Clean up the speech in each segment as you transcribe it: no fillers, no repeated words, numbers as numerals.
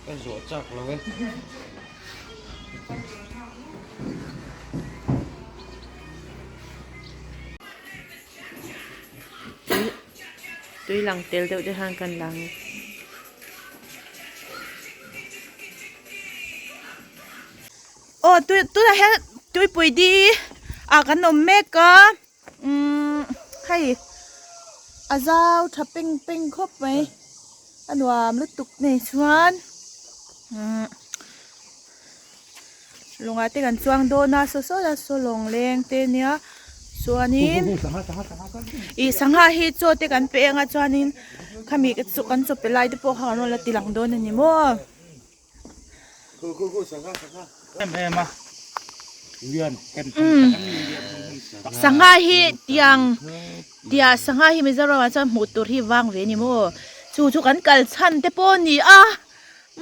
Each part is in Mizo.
Ka zawh chak lo e. Tui lang tel deuh te khan kan lang. Aw tui tunah hian tuipui di ah kan awm mek a umm hei a zau tha peng peng khawp mai a nuam lutuk nei chuan umm lawngah te kan chuang dawn a saw saw a saw lawng leng te nia chuanin ih sangha hi chaw te kan pe anga chuanin khami chu kan chaw pe lai te pawh kha kan rawn la ti lang dawn a ni maw. Sangha hi tiang tia sangha hi Mizoram ah chuan hmuh tur hi vang ve a ni maw chu chu kan kal chhan te pawh a ni a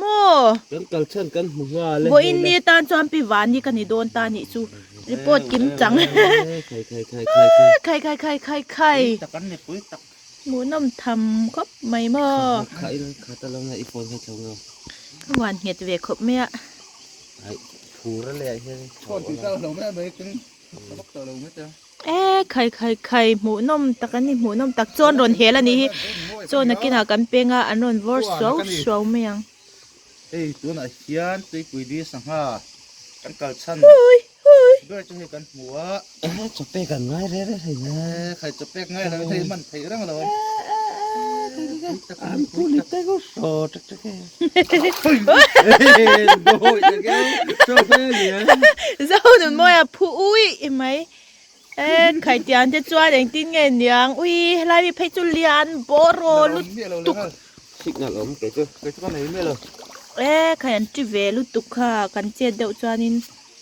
maw kan kal chhan kan hmu nghal e vawiin ni tan chuan pi vani ka ni dawn ta nih chu report kim chang khai khai khai khai khai khai khai khai khai Hmuhnawm tham khawp mai maw. Kha in kha ta lo na i phone kha tho ngam. Ka huan nghet ve khawp mai a. Ai phur a leh hian. Chhawn tih tau lo mai mai king vak tawh lo mai te. E khai khai khai hmuhnawm tak ani hmuhnawm tak chuan rawn hel ani hi chaw nakinah kan peng a an rawn vawr suau suau mai ang. Hei tunah hian tuipui di sangha kan kal chhan ber chu hei kan hmu a. Ehe chaw pek an ngai reh reh thei na. Ehe khai chaw pek ngai lo thei man thei reng lo. An pu ni te ko so tek tek e. Zo nun mawi a phu ui mai. E khai tiang te chuan engtin nge niang ui helai mi phei chu lian bawr aw lutuk. Signal awm kei chu kei chu ka nei miah lo. E khai an ti ve lutuk kha kan chet deuh chuanin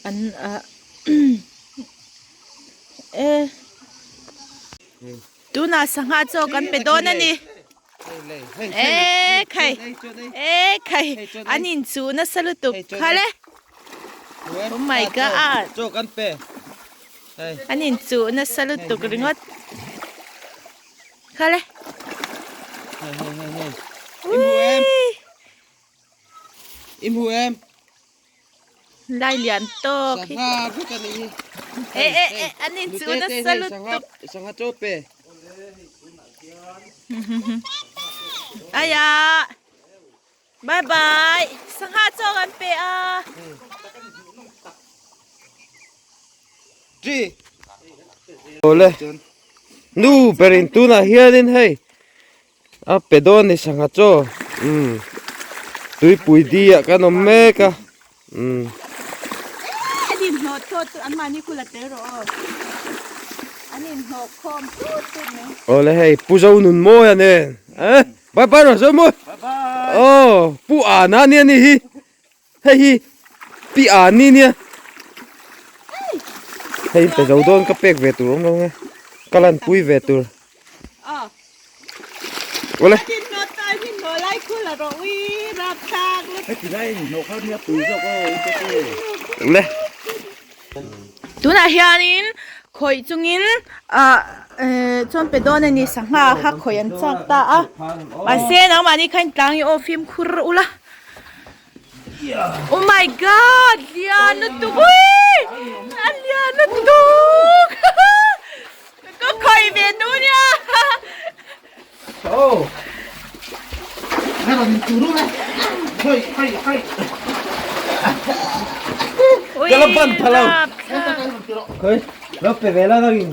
an ah e tunah sangha chaw kan pe dawn a ni e khai e khai an inchuh nasa lutuk kha le oh my god chaw kan pe an inchuh nasa lutuk ringawt kha le I hmu em? Lai lian tawk hi. Sangha vek a nih hi. E e e an in chu nasa lutuk. Sangha chaw pe. Aya. Bye bye. Sangha chaw kan pe a. Tri. Ole. Nu berin tunah hianin hei A pe dawn ni sangha chaw umm tuipui di ah kan awm mek a umm. An inhnawh tawt tut an mahni kul a tel rawh aw an inhnawh khawm tut tut mai. Awle hei Pu Zonunmawia nen eh bye bye rawh Zomawi aw Pu Ana ania ni hi hei hi Pi Ani nia hei pe zo dawn ka pek ve tur awm lo nge ka lanpui ve tur. Awle. Le. Tunah hianin khawih chungin ah chuan pe dawn a ni sangha kha khawih an chak ta a mahse nangmahni kha in tlang i aw fimkhur ula oh my god lian lutuk ui a lian lutuk Ka khawih ve nu nia. Ka la ban pha lo. Khoi, lo pe ve la nangin.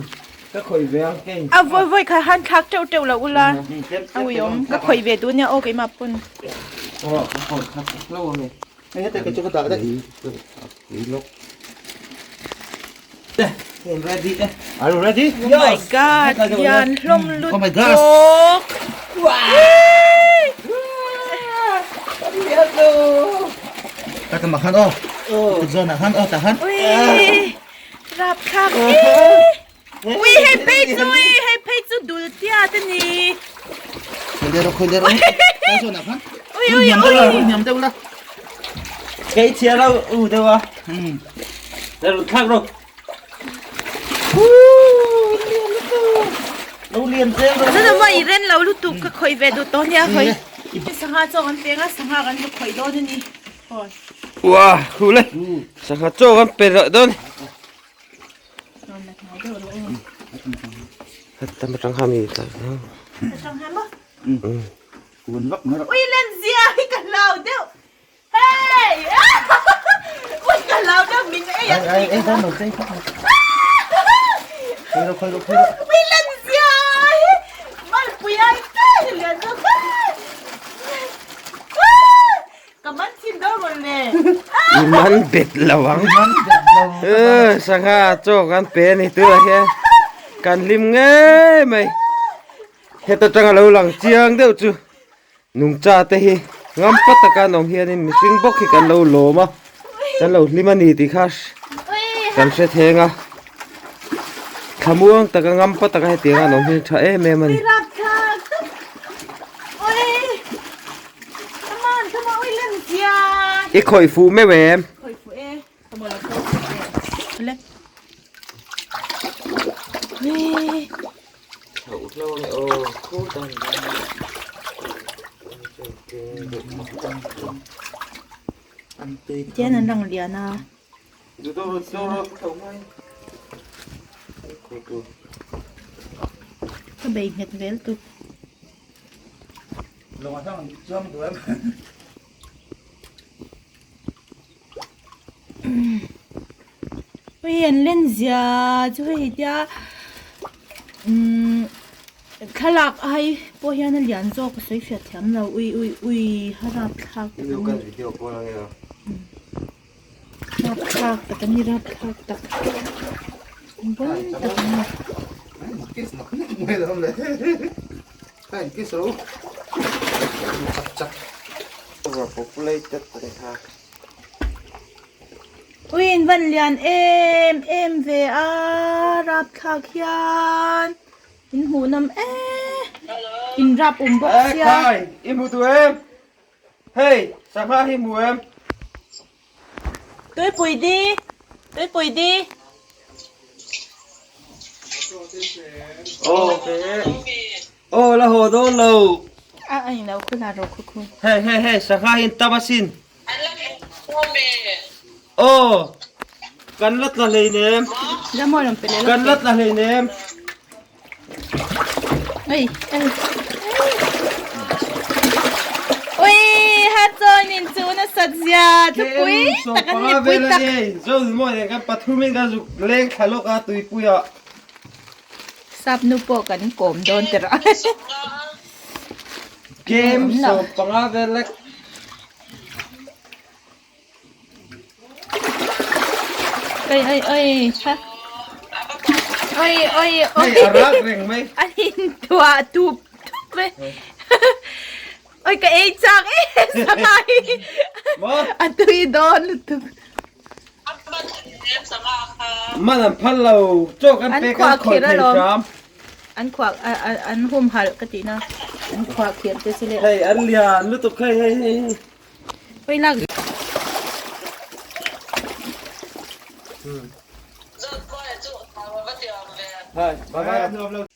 Ka khawih ve ang keng. A voi voi kha han thlak teuh teuh lo ula. A ui awm. Ka khawih ve duh nia aw keimah pawn. Aw, ka khawih khat lo ang e. Hei heta ka chu ka dah daih. Ready eh. Are you ready? Oh my god, lian hlawm lutuk. Oh my gosh. Ka ta makan oh. Ka zona han oh tahan. Ui, rap thlak e. Ui, hei phei chu ui, hei phei chu dul tia te ni. Khoi ro khoi ro. Ka zona khan. Ui ui ui. Nham deuh la. Cái chia đâu u đâu à? Đây rồi thak rồi. Lo lian zel rồi. Nó mà i ren lo lutuk ka khoi ve du to nia khoi. Sangha chaw kan peng a, sangha kan va khawih dawn a ni. Ua, khu le. Sangha chaw kan pe leh dawn. Tam atang ha mi ta. Atang ha mo. Ui len zia hi ka hlau deuh. Hey! Ui ka hlau deuh min ei ang tih ka hlau. Ui len zia hi malpui ai te lian zawk. Ka man thin dawn rawn le. I man bet lo ang. Eh, sangha chaw kan pe a ni tunah hian kan hlim ngei mai. Heta tanga lo lang chiang deuh chu nungcha te hi ngam pat taka an awm hianin mihring bawk hi kan lo lawm a, kan lo hlim a ni tih kha kan hre theng a. Thlamuang taka ngam pat taka hetiang an awm hi tha em em a ni. I khawih fuh meuh em? Tian an lang lian a. Ka bei nghet vel tuk. Hei an len zia chu hei tia umm thlalak ai pawh hian a lian zawk a sawi fiah thiam lo ui ui ui a rapthlak tak a ni rapthlak tak a ni rapthlak tak bon tak a ni. Ui in van lian em em ve a rapthlak hian in hmuh nawm e in rap awm bawk sia. I hmu duh em? Hei sangha hi hmu em? Tuipui di tuipui di. Aw aw la haw dawn lo. A a in lo khu la ro khu khu. Hei hei hei sangha hi an tam asin. Aw kan la tla hleinem. Kan la tla hleinem. Ui ui ui ha chuan in chu na sat zia chu pui tak an ni pui tak. Zo mawi nen kan pathum in kan zuk leng thla lawk a tuipui ah. Sap nu pawh kan kawm dawn te rawh. Game 15 vel lek. Oi oi oi ha. Oi oi oi. Hei a rak reng mai. A in tuah tup tup mai. Oi ka ei chak e sangha hi. A tui dawn lutuk. Man an phal lo chaw kan pek an khawih thei hram. An khuah an humhalh ka tih na. An khuah khirh te chu le. Hei an lian lutuk hei hei hei. Oi lak. Hai bye bye.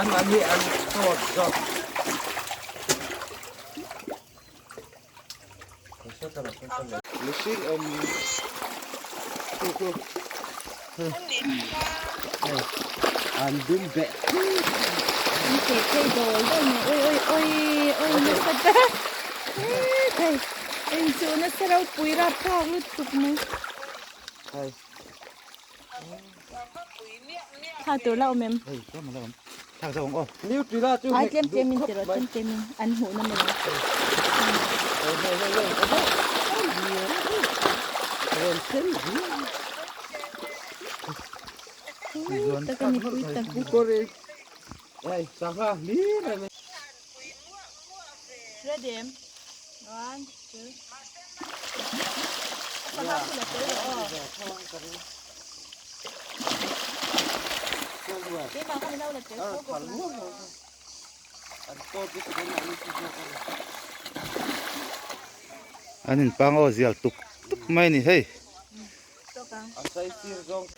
An mahni an tawt zawk. Mihring awm chu chu an dum beh. An cheh phei dawl dawl mai oi oi oi oi nasa ta. Hei inchuh nasa ropui rapthlak lutuk mai. Hei. Thla tur la awm em? Hei tlem a la awm. Thlak zawk ang aw. Nutri la chu Ai tlem tlem in tiraw tlem tlem in an hmuh na mai. Tak a ni pui tak. Hei sangha hlir a ni. Ready em? One, two. Sangha chu la tel rawh aw. Keimah khan ilo la tel tho bawk la. An inpang aw zial tuk tuk mai a ni hei. sir zawng.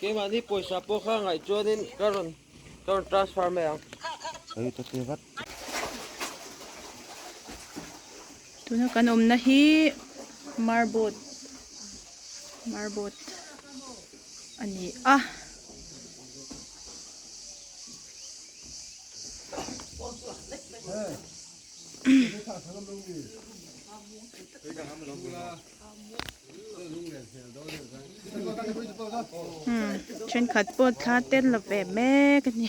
Keimahni pawisa pawh kha ngaih chuanin ka rawn ka rawn transfer mai ang. Hei ka ti vat. Tuna kan awmna hi marbot marbot a ni a. Thenkhat pawh thla tel la ve mek a ni.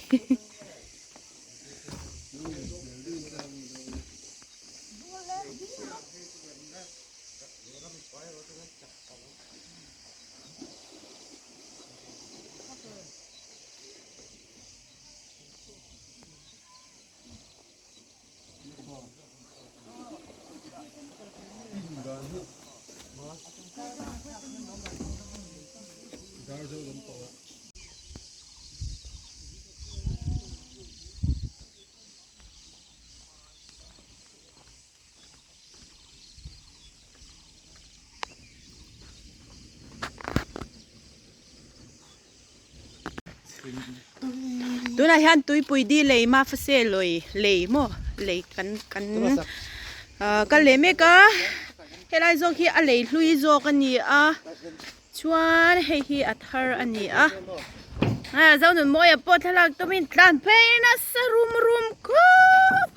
Tunah hian tuipui di lei mafase lawi lei maw lei kan kan ah kal leh mek a helai zawk hi a lei hlui zawk a ni a chuan hei hi a thar a ni a ah Zonunmawia pawh thlalak tumin tlan phei nasa rum rum khawp.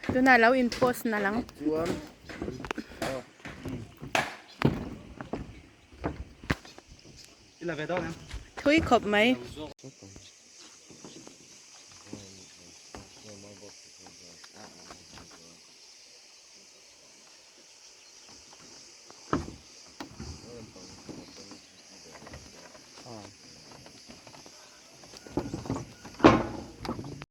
Tunah lo in post na lang. Chuan Thui khawp mai.